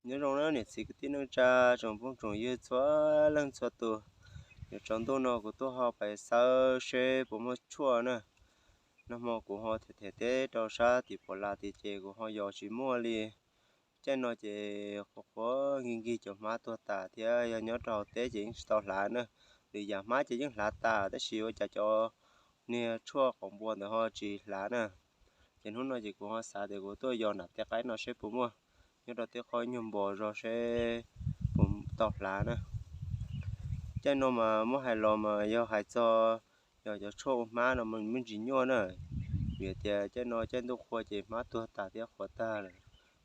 Nyob zoo na niam txiv kwv tij neej tsa tsoom phooj tsoom ywg txhua leej txhua tus. Yuav tsaus ntuj no kuv tuaj ho pais xawb seb puas muaj tshuaj na. Nag hmo kuv ho them them teb rau sab tim Puas Las tid ces kuv ho yos tsis muaj li. Caij no ces qhuav qhuav nkig nkig cov hmab tuag tas thiab yog nyob rau hauv teb ces yeej tsis tau hlav na. Lwm yam hmab ces yeej hlav tas tab sis ua cas cov niag tshuaj qaum npua ntawd ho tsis hlav na. Ces hnub no ces kuv ho xav tias kuv tuaj yos nram tej qaib no seb puas muaj, nyob rau tej qhov nyuag npos zog seb puas tau hlav na. Caij no mas muab hais los mas yog hais txog yog cov tshuaj ua hmab no mas muaj ntsis nyuaj na. Vim tias caij no caij ntuj qhua ces hmab tuag tas thiab qhuav tag lawm.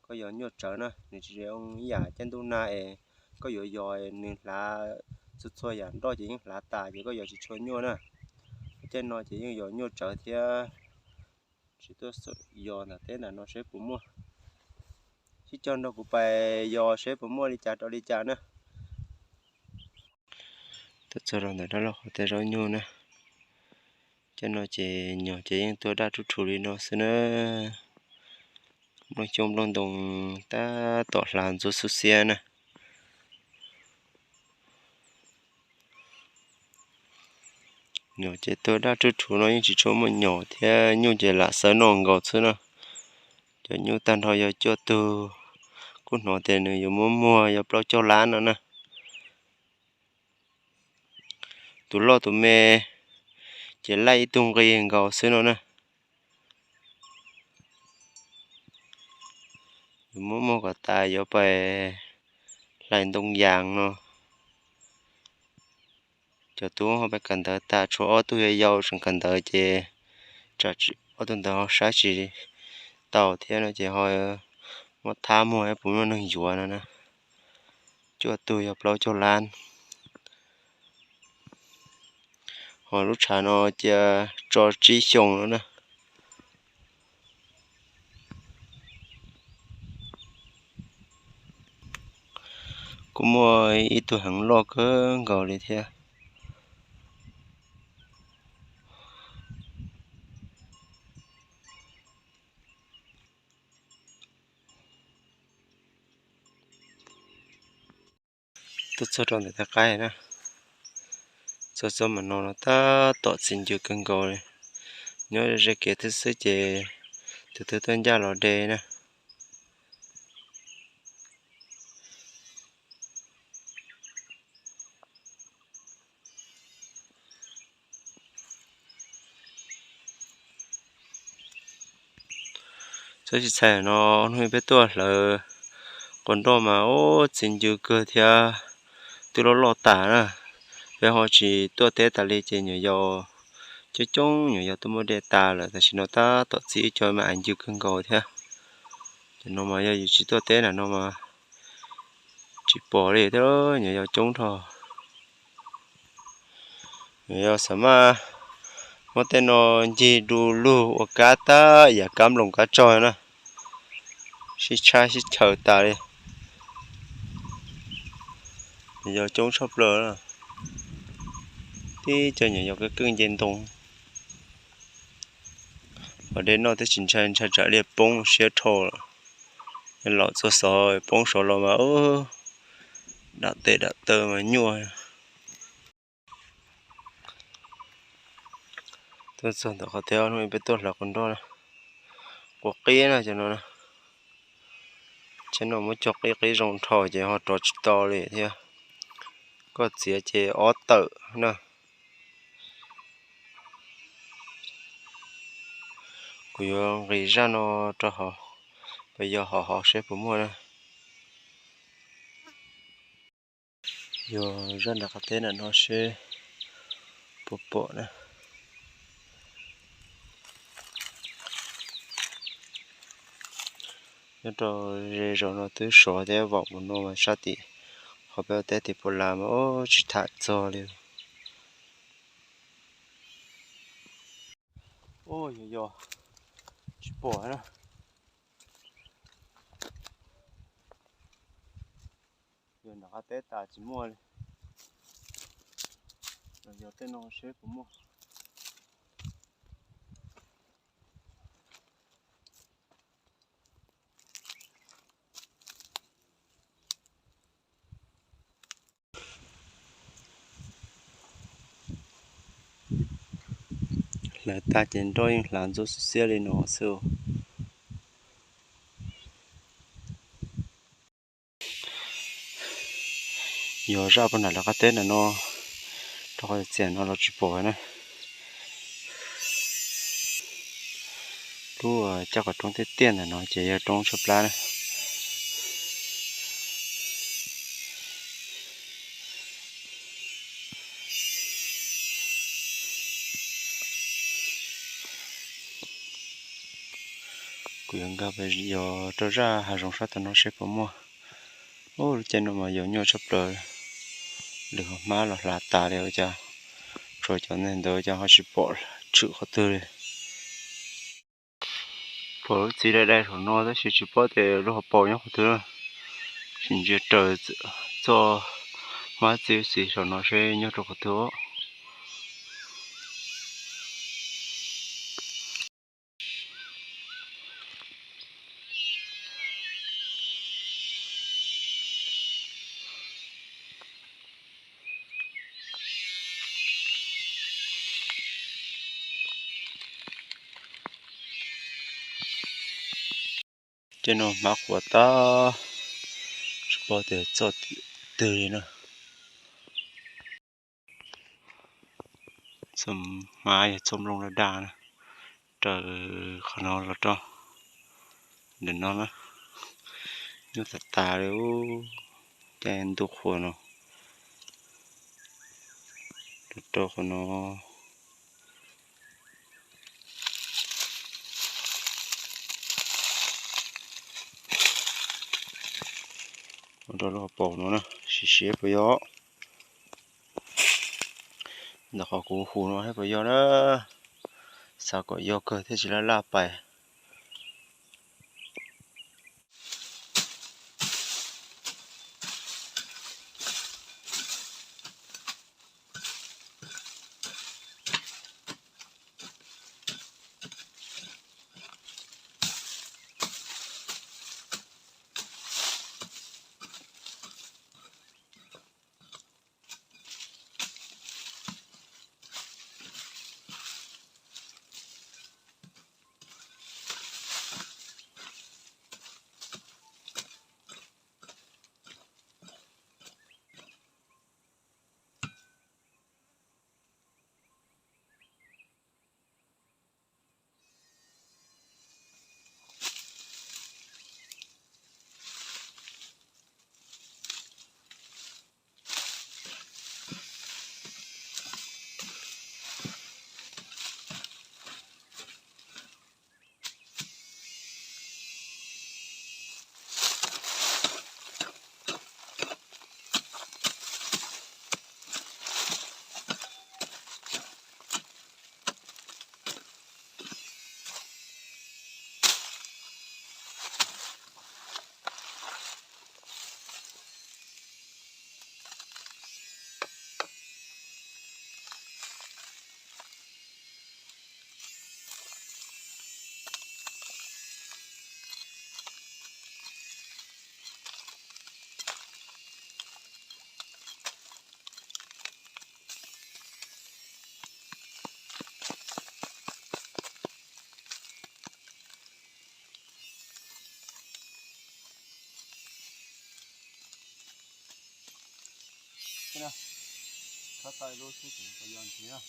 Koj yos nyuaj tsawv na, nws tsis zoo ib yam caij ntuj nag es koj yuav yos nws hlav txhua txhua yam nroj ces yeej hlav tas ces koj yos tsis tshua nyuaj na. Caij no ces yeej yos nyuaj tsawv thiab. Tsis tuaj yos ntawm teb ntawm no seb puas muaj. Sib cog nrog kuv pais yos seb puas muaj li cas rau li cas na. Tuaj txog rau ntawm dab laug qhov tej zaub nyuj na. Cov no ces nyuag ces yeej tuaj daj rub rhuv li no xwb na. Nplooj xyoob nplooj ntoo tab tom hlav ntxuav xub xiab na. Nyuag ces tuaj daj rub rhuv no yeej tsis tshua muaj nyuag thiab, nyuj ces lam xawv noj nkaus xwb na. Cov nyuj tag nrho yog cuaj tug, kuj hnov tias nws yuav muab muag yog plaub caug lab no na. Tus loj tus me ces laij ib tug nqi nkaus xwb no na. Yuav muab muag kom tas yuav pais hlais ntoo yas no. Cov tub ho pais kawm ntawv tas tshuav ob tug yau yau tseem kawm ntawv ces tsam ob tug ntawd ho saib tsis taus thiab no ces ho muab thab muag puas muaj neeg yuav no na. Cuaj tug yog plaub caug lab. Ho lub tshav no cia tso tsib xyoo no na. Kuj muaj ib tug heev loj kawg nkaus li thiab. Tuaj txog rau ntawm tej qaib na, txog txog mas no no tab tom txi ncw kawg nkaus li. Nyob ze kev twb xwb ces tus twg tuaj ncaj los de na. Txhob tsis txhais no, hnub peb tuaj hlawv quas nroj mas ub txi ncw kawg thiab, twb loj loj tas na. Peb ho tsis tuaj teb tas li ces nyuam yaus coob coob, nyuam yaus twb muab de tas lawm, tam sim no tab tom txi ib co mas ncw kawg nkaus thiab. Cov no mas yog yus tsis tuaj teb na no mas tsis pom li thiab, nyuam yaus coob dhau. Yog xav mas muab tej no ncig du lug ua kab tab yam kab nploos kab tsog na, sib tshab sib chaws tas li. Yog coob tshaj plaws, tib co nyuam yaus keej keej nce ntoo. Hos de noj twb tsis ntshai, ntshai tsam liaj poob siab dhau lawm. Laus txhua xov poob saud los mas dam tes dam taw mas nyuaj. Tuaj txog ntawm qhov teb hnub peb tuaj hlawv quas nroj na, quas qib na cov no. Tsheb no muab cog qib qib zoo dhau ces ho rov tsis tau li thiab. Koj txiav ces ob tawm na. Kuv yuav nqis zaj no rau hauv, pab yog hov hov seb puas muaj na. Yog zaj nram qab teb nram no seb puas pom na. Nyob rau ze zos no twb sov thiab, vam mus no mas sab tim qhov peb ua teb tim Puas Las mas tsis tham txog li. Yog, yog, tsis pom na. Yog nram qab teb tas tsis muaj li. Yog tej no seb puas muaj. Hlawv tag ces nroj yeej hlav ntxuab xwb xiab li no xwb. Yog zaj puag nram lawv qab teb ntawm no, rau qhov txias no los tsis pom na. Lub caj qhov roob tiaj tiaj ntawm no ces yog roob tshaib plab na. Kuv yuav nkag yos rau zaj hav zoov sab tom no seb puas muaj. Ub, lub caij no mas yos nyuaj tshaj plaws, lwm hauv hmab los hlav tas li ua cas, tshuav cov ntawd ua cas ho tsis pom tshwm qhov twg li. Pom lub txiv dai dai saum no tab sis tsis paub tias lub hauv paus nyob qhov twg, sim ntsia raws txoj hmab txiv txiv saum no seb nyob rau qhov twg. Ces no hmab qhuav tag, tsis paub tias txoj twg li na. Txoj hmab yog txoj nplooj daj daj na, raws qhov no los rau ntawm no na, nyuaj tas tas li. Caij ntuj qhuav no, rau qhov no. Ua rau lub hauv paus no na, sim siab puas yog. Ntawm qhov kuv hu no saib puas yog na, xav kom yog kawg thiaj tsis laj laj pais. Khawb tau lub xwb tseem tau yog ntxiv na.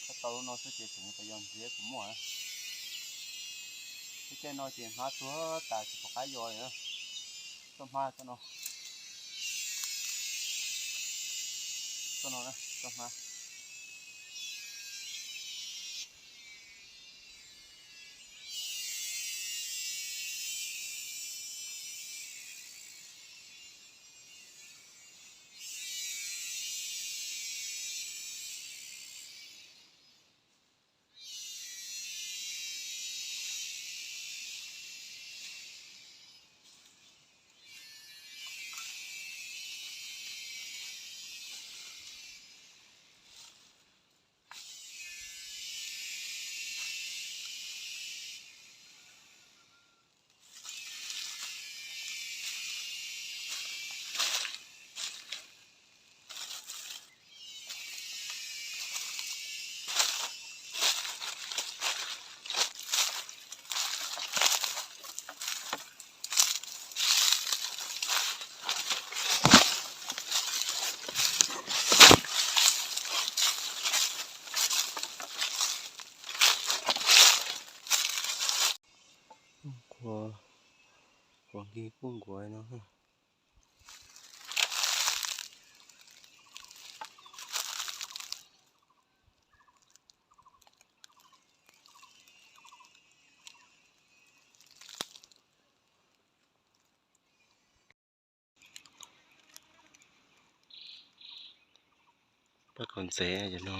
Khawb tau lub no xwb ces tseem tau yog ntxiv kuv muaj. Lub caij no ces hmab tuag tas tsis pom qab yos li. Txoj hmab txoj no, txoj no na, txoj hmab. Li kuj nkuav no. Pab kaus ntxev cov no.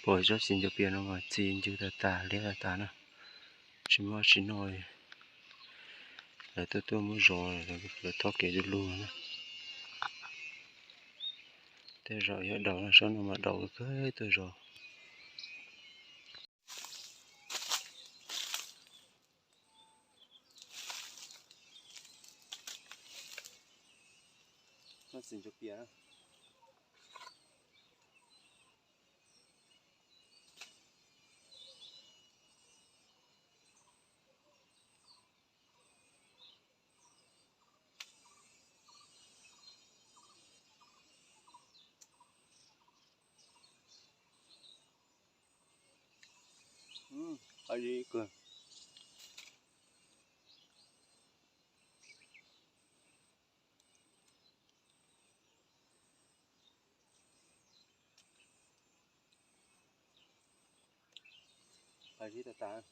Pom tsob txiv ncuav pias no mas txi ncw tas tas liab tas tas na. Tsis muaj tsis noj li. Lawv tuaj tuaj muab zov, lawv thov kev du lug na. Tej zaum yog daus no, sab no mas daus kawg tuaj zov. Txiv ncuav pias. Qab zib kawg. Qab zib tas tas.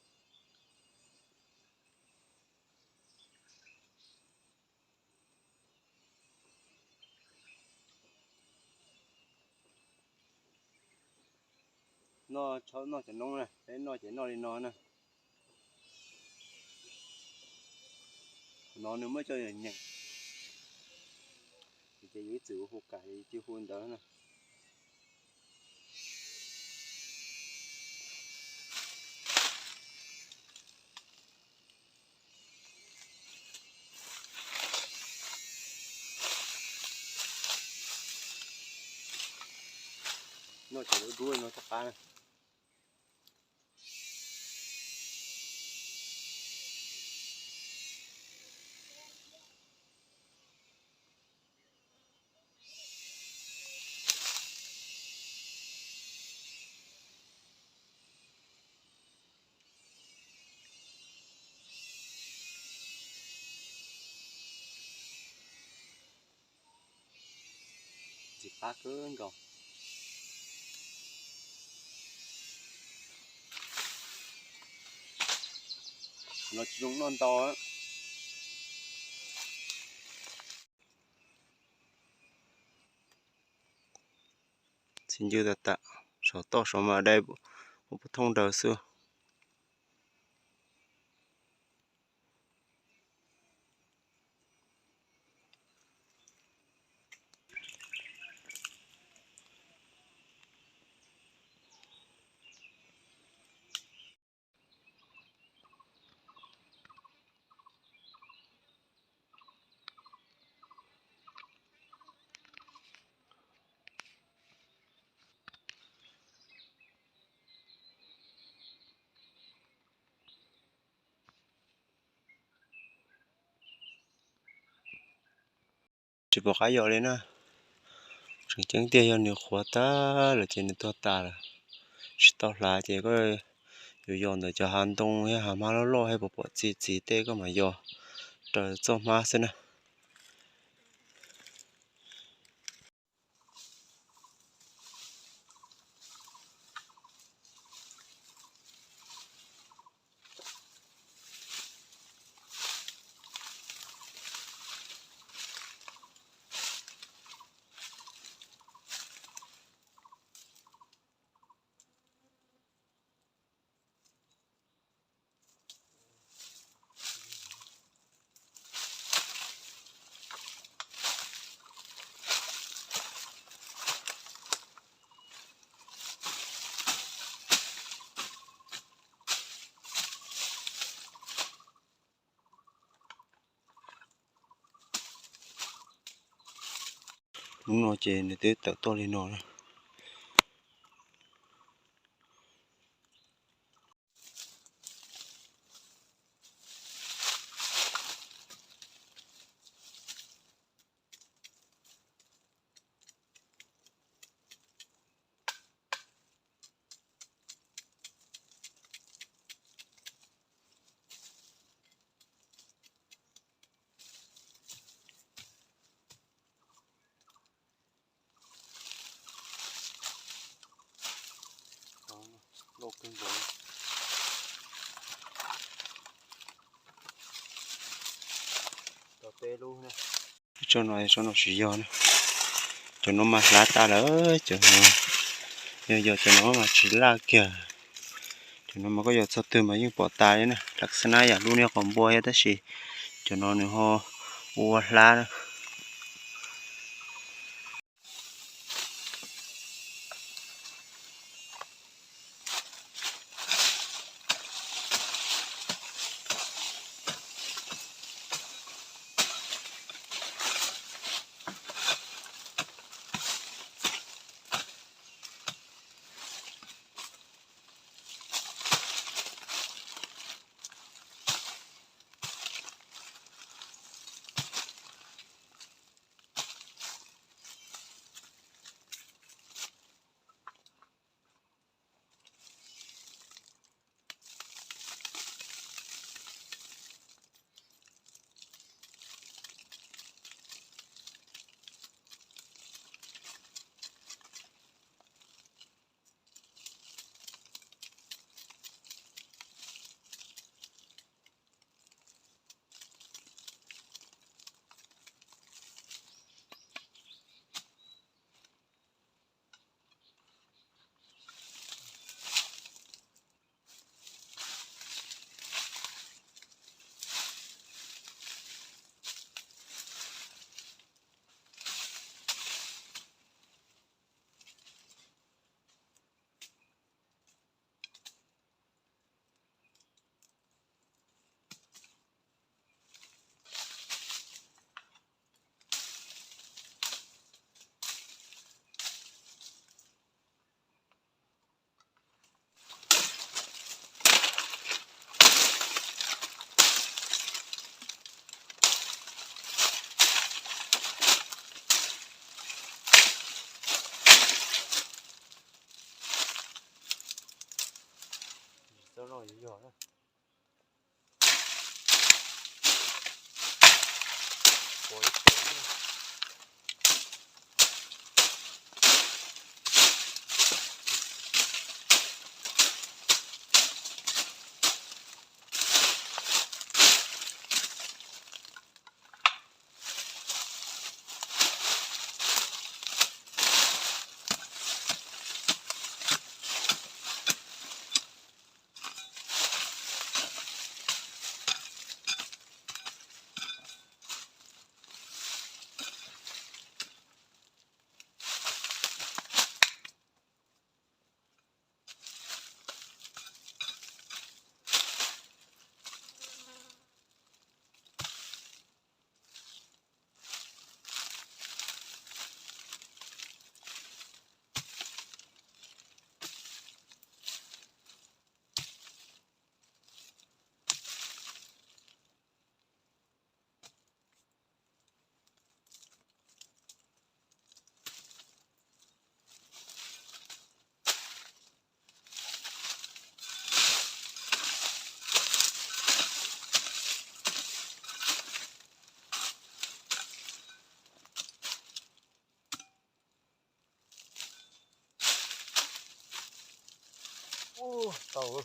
Noj tshauv noj cov noob na, peb noj ces noj li no na. Qhov no nws muab coj nyeem, ces yus ib txwm hu kam ces cia hu ntawd na. Noj cov dub dub no rov qab na. Ntxim qab kawg nkaus. Los tsis zoo noj ntau. Txiv ncw tas tas, saum toj saum mas dai ua puv thooj daws xwb. Tsis pom qab yos li na. Tseem ceeb tiag yog nws qhuav tag lawm ces nws tuag tas lawm. Tsis tau hlav ces koj yuav yos ntawm cov hav ntoo thiab hav hmab loj loj thiab pom pom txi txiv tej koj mam yos raws txoj hmab xwb na. Hnub no ces nws twb tawm tuaj li no na. Loj kawg nkaus. Tau peb lub na. Tsob no, tsob no tsis yog na. Cov no mas hlab tas lawm, cov no, yog yog cov no mas tsis laj kiag. Cov no mas koj yog txog twg mas yeej pom tas li na, lam xab nab yam lub niag qhov npua thiab tab sis cov no nws ho ua hlab na. Tsob no yuav yog na. Ub, tau.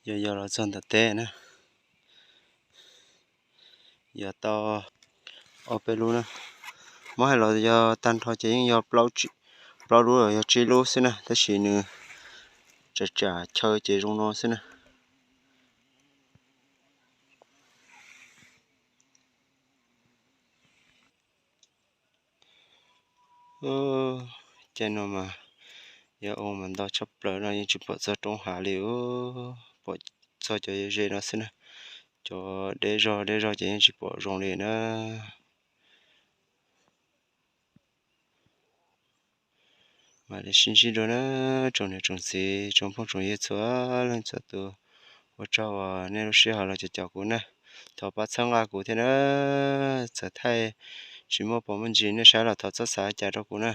Yog yog los txog ntawm teb na, yog tau ob peb lub na. Muab hais los yog tag nrho ces yeej yog plaub lub los yog tsib lub xwb na, tab sis nws tsam tsam chaw ces zoo no xwb na. Caij no mas yog ua mas ntau tshaj plaws no, yeej tsis pom txog roob hav li. Pom txog cov ze no xwb na, cov deb zog deb zog ces yeej tsis pom zoo li na. Mam li sib ntsib dua na, tsoom niam tsoom txiv tsoom phooj tsoom ywg txhua leej txhua tus. Ua tsaug uas nej lub sij hawm los caum kuv na. Thov pab txhawb nqa kuv thiab na. Txawm thaij tsis muaj pom muaj ntsis nej saib los thov txhob xav cas rau kuv na.